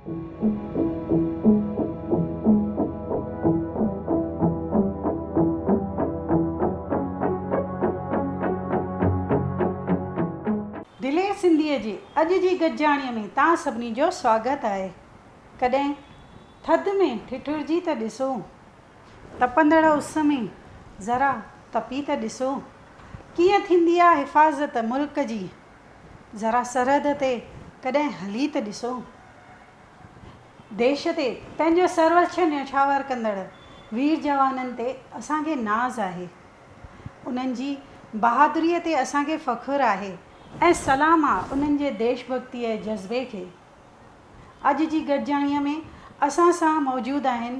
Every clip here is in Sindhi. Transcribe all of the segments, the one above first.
دلير سنڌيء جي اڄ جي گڏجاڻيء ۾ توهان سڀني جو سواگت آهي. ڪڏهن ٿڌ ۾ ٺٺرجي ته ڏسو، تپندڙ اس ۾ ذرا تپي ته ڏسو، ڪيئن ٿيندي آ حفاظت ملڪ جي، ذرا سرحد تي ڪڏهن هلي ته ڏسو. ديش تي پنهنجو سروڇ نيوڇاور ڪندڙ وير جوانن تي اسان کي ناز آهي. انهن جي بهادريء تي اسان کي فخر آهي ۽ سلام آ انهن جي ديش ڀڳتيء جي جذبي کي. اڄ جي گڏجاڻيء ۾ اسان سان موجود آهن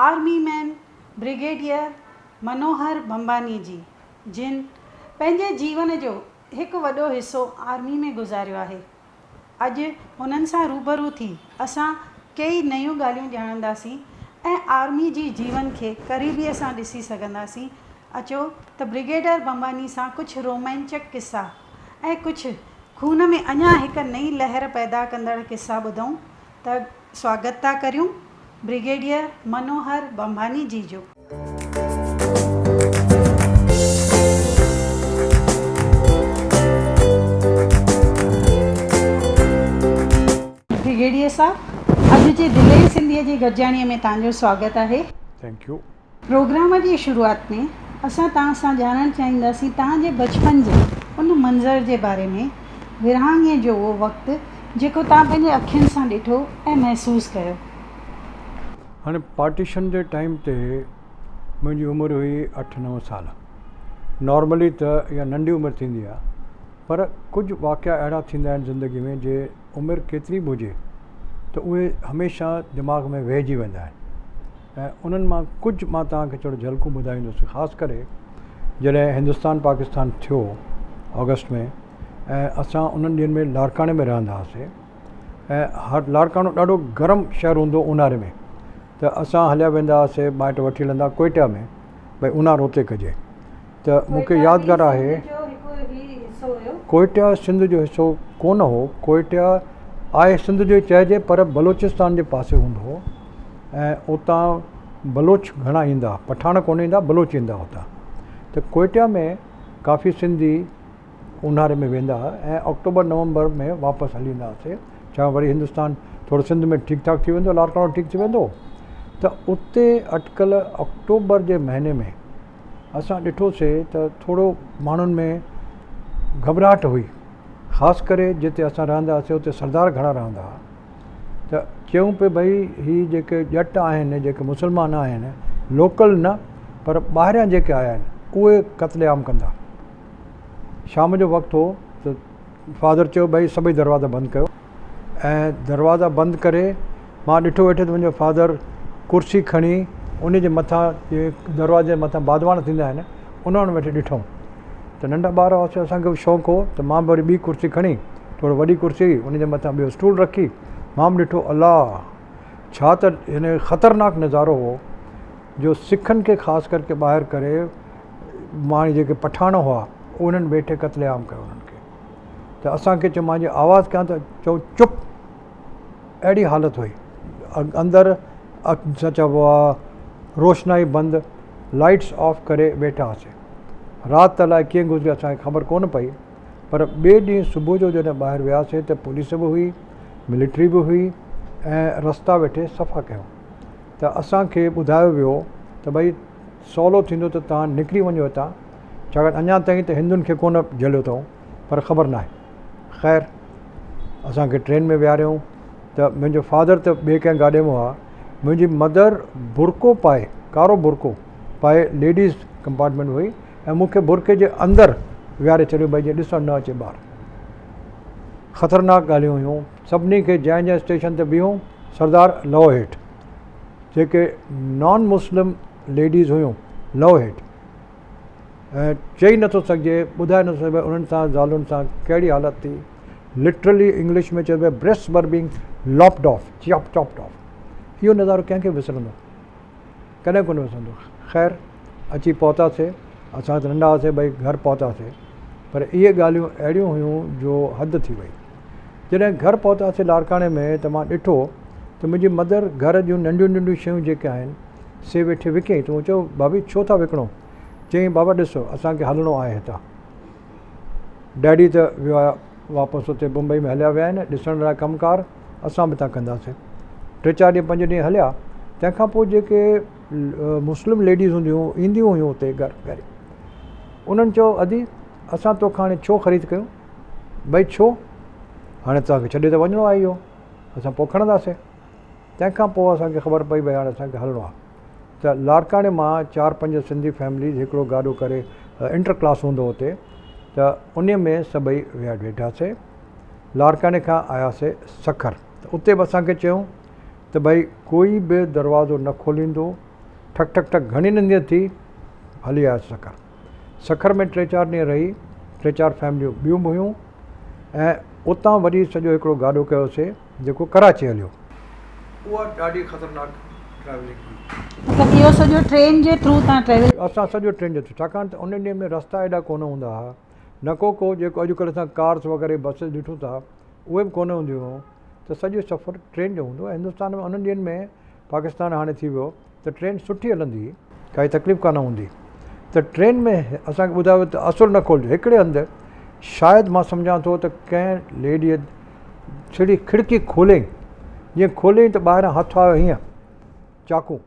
army man brigadier Manohar Bhambani ji, جن پنهنجي جيون جو هڪ وڏو حصو آرمي ۾ گذاريو آهي. اڄ هنن سان روبرو ٿي اسان ڪيئي نيون ڳالهيون ڄاڻنداسين ۽ آرمي جي جيون کي قريبيء سان ڏسي سگهنداسين. اچو ته برگيڊيئر ڀمباني سان ڪجهه رومانچڪ قصا ۽ ڪجهه خون ۾ اڃا هڪ نئين لهر پيدا ڪندڙ قصا ٻڌون ته سواگت ٿا ڪريون برگيڊيئر منوهر ڀمباني جي جو. برگيڊيئر صاحب اڄ جي دلير سنڌيء جي گڏجاڻيء ۾ توهان جو سواگت آهي. Thank you. Programme جي شروعات ۾ اسان توهان سان ڄاڻڻ چاهينداسين توهان جي بچپن جي ان منظر جي باري ۾ ورهاڱي جو اهو وقت جيڪو توهان پنهنجي اکين سان ڏٺو ۽ محسوس ڪيو. هاڻي پارٽيشن جي ٽائيم تي منهنجي عمر هئي اٺ نو سال. نارملي ته اها ننڍي عمر ٿيندي آهي پر ڪجهه واقعا اهڙا ٿيندا آهن زندگي ۾ جي عمر ڪيتري به هجي ته اهي هميشه دماغ ۾ ويهجي ويندا آهن. ۽ انهن مان ڪجهه مان توهان کي ٿورو جهلڪون ٻڌائيندس خاص ڪري جڏهن هندستان پاڪستان ٿيو آگسٽ ۾ ۽ اسان انهن ڏينهن ۾ لاڙڪاڻي ۾ رهندا هئاسي ۽ هر لاڙڪاڻو ڏاڍو گرم شهر هوندو اونهاري ۾ ته اسان هليا ويندا هئاسي مائٽ وٺي هلندا ڪوئٽا ۾ ڀئي اونهارو اتي ڪجي ته مون کي يادگار آهي ڪوئٽيا سنڌ جو حصو ڪونه هو ڪوئٽيا آهي سنڌ جو چئجي پر بلوچستان جي پاسي هوندو هو ۽ اتان بلوچ گهڻا ايندا پٺاڻ ڪونه ايندا بلوچ ايندا اتان ته ڪوئٽيا ۾ ڪافي سنڌي اونهاري ۾ ويندا هئا ۽ آڪٽوبر نومبر ۾ واپس هلي ايندا هئاسي ڇا وري هندستان ٿورو سنڌ ۾ ٺيڪ ٺاڪ ٿي ويندو لاڙڪاڻو ٺيڪ ٿي ويندو ته اتي اٽڪل آڪٽوبر جي مهيني ۾ اسان ڏٺوسي ته ٿورو ماڻهن ۾ گهٻراهٽ هئي خاص ڪري جتي اسان رهندا هئاسي اتي سردار گهڻا رهندا هئا ته چيون پئي ڀئي هي جيڪي ڄٽ آهن جيڪي مسلمان آهن لوڪل نه پر ٻاهريان جيڪي آيا آهن اهي قتل عام ڪندا شام جو وقت هو ته فادر چيو ڀئي سڀئي دروازا بند ڪيو ۽ دروازا بند ڪري مان ڏٺو ويٺي ته منهنجو فادر ڪرسي کڻي ان جي مٿان جي دروازي جي مٿان بادبان ٿيندا آهن ان وٽ ويٺي ڏٺو ته ننڍا ٻار هئاسي اسانکي به شوق هو ته مان به وري ٻي ڪرسي کڻي ٿورو وڏي ڪرسي هئي ان جي مٿان ٻيو اسٽول رکي مان به ڏٺو الله ڇا ته هن خطرناڪ نظارو هو جو سکن کي خاص ڪرڪي ٻاهر ڪري ماڻهو جيڪي پٺاڻ هئا انهن ويٺي قتل عام ڪيو انهن کي ته اسان کي چيو مان جي آواز ڪيان ته چئو چپ اهڙي حالت هئي اندر ڇا چئبو آ روشنائي بند لائٽس آف ڪري ويٺا هئاسي رات الائي ڪيئن گذري اسان کي خبر ڪونه پئي پر ٻئي ڏينهن صبح جو جڏهن ٻاهر وياسي ته پوليس به هئي ملٽري به هئي ۽ رستا ويٺي صفا ڪيون ته اسان کي ٻڌايو ويو ته ڀئي سولو ٿيندو ته توهان نڪري وڃو هتان ڇاڪاڻ اڃا تائين ته هندن کي ڪونه جهليو اٿئون پر خبر ناهي. خير اسان کي ٽرين ۾ ويهاريائون ته منهنجو فادر ته ٻئي ڪنهن گاڏي ۾ هئا منهنجي مدر برقعو پائي ڪارو برقعو پائي ليڊيز ڪمپارٽمينٽ هئي ۽ مون کي برقعي جي اندر ويهاري ڇڏيو ڀئي جيئن ڏسڻ نه اچي ٻار خطرناڪ ڳالهيون هيون سڀني کي جنهن جنهن اسٽيشن تي بيهون سردار لهو هيٺ جيڪي نان مسلم ليڊيز هيون لهو هيٺ ۽ چئي نٿو سگهجي ٻڌائي نٿو سگهجي انهن سان زالن سان ڪهڙي حالت ٿي لٽرلي انگلش ۾ چئبو آهي breasts were being lopped off chop chopped off اهو نظارو ڪنهن کي وسرندو ڪڏهن ڪونه وسرندو خير اچي پهتاسي اسان ته ننڍا هئاسي ڀئي گهر پهتاسي پر اهي ڳالهيون اهڙيون هيون جو حد ٿي وئي جڏهن گهر پهتاسي لاڙڪاڻي ۾ ته مان ڏٺو ته منهنجي مدر گهر جون ننڍيون ننڍيون شيون جيڪي آهن سي ويٺي وڪيائين ته مون چيو ڀاڀي ڇو ٿا وڪڻو؟ چيائين بابا ڏس اسان کي هلڻو آهي هتان. ڊيڊي ته ويو آهي واپس اتي بمبئي ۾ هليا ويا آهن ڏسڻ لاء ڪم ڪار اسان به هتان ڪنداسين. ٽي چار ڏينهن پنج ڏينهن هليا تنهن کان پوء جيڪي مسلم ليڊيز هونديون هيون اينديون هيون اتي گهر گهر انهن چيو ادي اسان توکان هاڻي ڇو خريد ڪيون ڀئي ڇو هاڻي توهان کي ڇڏي ته وڃڻو آهي اهو اسان پوء کڻنداسين تنهن کان پوء اسان کي خبر پئي ڀئي هاڻي اسان کي هلڻو آهي ته لاڙڪاڻي مان چار پنج سنڌي فيمليز هڪڙو گاڏو ڪري انٽر ڪلاس هوندو هو اتي ته ان ۾ سڀئي ويا ويٺاسي لاڙڪاڻي کان آياسي سکر ته اتي به اسان کي چيائون ته ڀئي ڪوئي به دروازو نه کوليندو ٺڪ ٺڪ ٺڪ گهڻي نندي ٿي هلي آيس سکر سکر ۾ ٽي چار ڏينهن رهي ٽي چار فيمليون ٻيون به هيون ۽ اتان وري سڄو هڪڙو گاڏو ڪيوسي جيڪو ڪراچي هليو. اها ڏاڍي خطرناڪ ٽريولنگ هئي. مطلب اهو سڄو ٽرين جي ٿرو تان ٽريول. اسان سڄو ٽرين جي ٿرو ڇاڪاڻ ته انهن ڏينهن ۾ رستا ايڏا ڪونه هوندا ها نه ڪو ڪو جيڪو اڄڪلهه اسان ڪارس وغيره بسز ڏٺون ٿا اهي به ڪونه هونديون هيون ته سڄو سفر ٽرين جو هوندو هو ۽ هندستان ۾ انهن ڏينهن ۾ پاڪستان هاڻي ٿي ويو ته ٽرين سٺي هلندي هئي، ڪائي تڪليف ڪانه هوندي ته ٽرين ۾ اسان کي ٻڌايو ويو ته اصل نه کولجو هڪڙي هنڌ شايد مان سمجهان ٿو ته ڪنهن ليڊيء ڇڙي کڙڪي کوليائين جيئن کوليائين ته ٻاهران هٿ آيو هيئن چاقو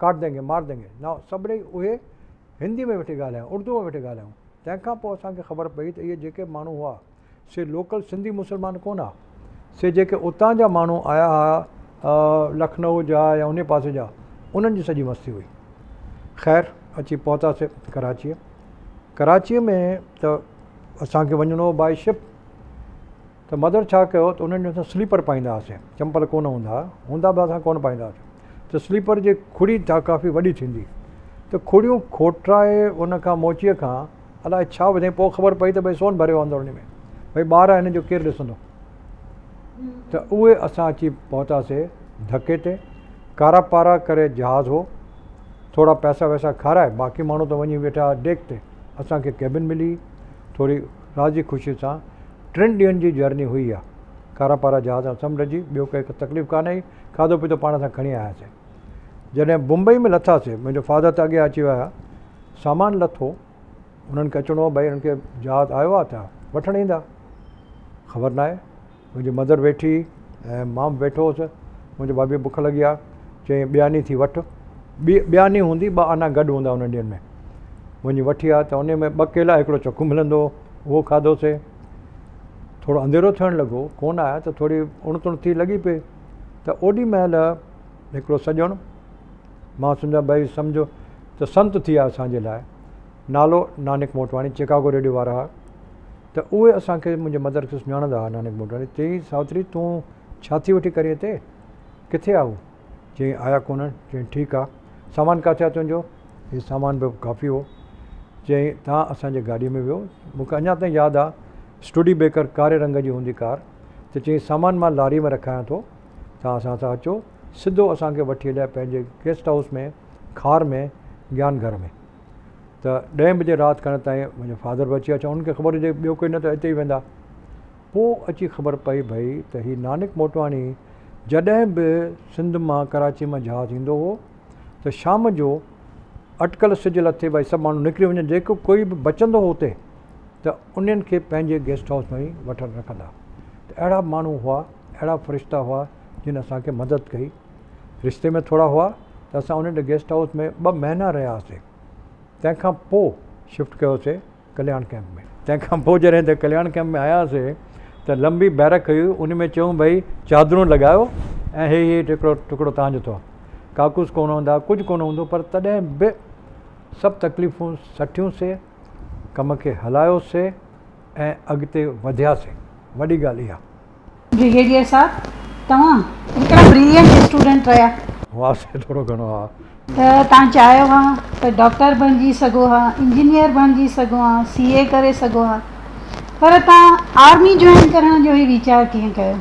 ڪاٽ دينگي مار دينگي نا سڀني اهي هندي ۾ ويٺي ڳالهايون اردو ۾ ويٺي ڳالهايون تنهن کان پوء اسان کي خبر پئي ته اهي جيڪي ماڻهو هئا سي لوڪل سنڌي مسلمان ڪونه ها، سي جيڪي اتان جا ماڻهو آيا ها لکنؤ جا يا انهي پاسي جا، انهن جي سڄي مستي هئي. خير اچي پهتاسي ڪراچيء. ڪراچيء ۾ ته اسان کي وڃڻو هو باء شپ ته مدر ڇا ڪيو ته انهن ڏينهن اسان سليپر پائيندا هئاسين، چمپل ڪونه هوندا ها، هوندا به اسان ڪونه پائيندا هئاسين ته سليپر جي کڙي ڪافي وڏي ٿيندي ته کڙيون کوٽرائي ان کان موچيء کان الائي ڇا وڌائين پوء خبر پئي ته ڀئي سون ڀريو آندو ان ۾ ڀئي ٻار آهن جو ڪير ڏسندو ته اهي اسان اچي پهتاسي ڌڪي تي ڪارا پارا ڪري جهاز هو ٿورا پئسا وئسا کارائي باقي ماڻهو ته وڃي ويٺا ڊيڪ تي اسان کي ڪيبن ملي ٿوري راضي خوشي سان ٽن ڏينهن جي جرني هئي اها ڪارا پارا جهاز سمنڊ جي ٻيو ڪائي تڪليف ڪانه آئي کاڌو پيتو پاڻ سان کڻي آياسي جڏهن بمبئي ۾ لٿاسي منهنجو فادر ته اڳي اچي ويا سامان لٿو انهن کي اچڻو هو ڀئي انهن کي جهاز آيو آهي ته وٺڻ ايندا خبر ناهي منهنجي مدر ويٺي ۽ مان به ويٺو هوس منهنجي ڀاڀي بک لڳي آهي چيائين ٻياني ٿي وٺ ٻي ٻياني هوندي ٻه آنا گڏ هوندا انهن ڏينهن ۾ وڃي وٺي آ ته ان ۾ ٻه ڪيلا هڪڙو چڪو ملندو هو اهو کاڌوسي ٿورو انڌيرو ٿيڻ لڳو ڪونه آيا ته ٿوري اڻ تڻ ٿي لڳي پئي ته اوڏي مهل هڪڙو سڄڻ مان سمجهان ڀئي سمجهو ته سنت ٿي ويا اسان جي لاء نالو نانڪ موٽواڻي چڪاگو ريڊيو وارا هئا ته اهي اسان کي منهنجي مدر کي سڃاڻندا هئا نانڪ موٽواڻي چيائين ساوتري تون ڇا ٿي وٺي ڪرين هتي ڪٿي آ هو چيائين آيا ڪونهن چيائين ٺيڪ آ سامان ڪاٿي آ تنهنجو هي سامان به ڪافي هو چيائين تان اسان جي گاڏي ۾ ويو مون کي اڃا تائين ياد آ اسٽوڊي بيڪر ڪاري رنگ جي هوندي ڪار ته چيائين سامان مان لاري ۾ رکايان ٿو تان اسان سان اچو سڌو اسان کي وٺي هليا پنهنجي گيسٽ هائوس ۾ کار ۾ گيان گهر ۾ ته ڏهين بجي رات کن تائين منهنجو فادر به اچي ويا انهن کي خبر هجي ٻيو ڪوئي نه ته اتي ئي ويندا پوء اچي خبر پئي ڀئي ته هي نانڪ موٽواڻي جڏهن به سنڌ مان ڪراچي مان جهاز ايندو هو ته شام جو اٽڪل سج لٿي ڀئي سڀ ماڻهو نڪري وڃن جيڪو ڪوئي به بچندو هو اتي ته انهن کي پنهنجي گيسٽ هائوس ۾ ئي وٺڻ رکندا ته اهڙا ماڻهو هئا اهڙا فرشتا هئا جن اسان کي مدد ڪئي. رشتي ۾ ٿورا هئا ته اسان انهن جي گيسٽ هائوس ۾ ٻه مهينا رهياسين. تنهن کان پوء شفٽ ڪيوسين ڪلياڻ ڪئمپ ۾. تنهن کان پوء جڏهن ته ڪلياڻ ڪئمپ ۾ آياسين ته لنبي بيرڪ هئي ان ۾ چيائون ڀئي چادرون لڳايو ۽ هي هي ٽڪڙو ٽڪڙو توهان جو اٿو. ڪاڪوس ڪونه هوندا ڪجهه ڪونه هوندو پر تڏهن به سڀ تڪليفون سٺيون سي ڪم کي هلايو سي ۽ اڳتي وڌياسين وڏي ڳالهه اها. برگيڊيئر صاحب توهان هڪڙا برلينٽ اسٽوڊنٽ رهيا. هئاسين ٿورو گهڻو ها. ته توهان چاهيو ها ته ڊاڪٽر بڻجي سگهو ها، انجنيئر بڻجي سگهو ها، سي اي ڪري سگهو ها پر توهان آرمي جوائن ڪرڻ جو هي ويچار ڪيئن ڪيو؟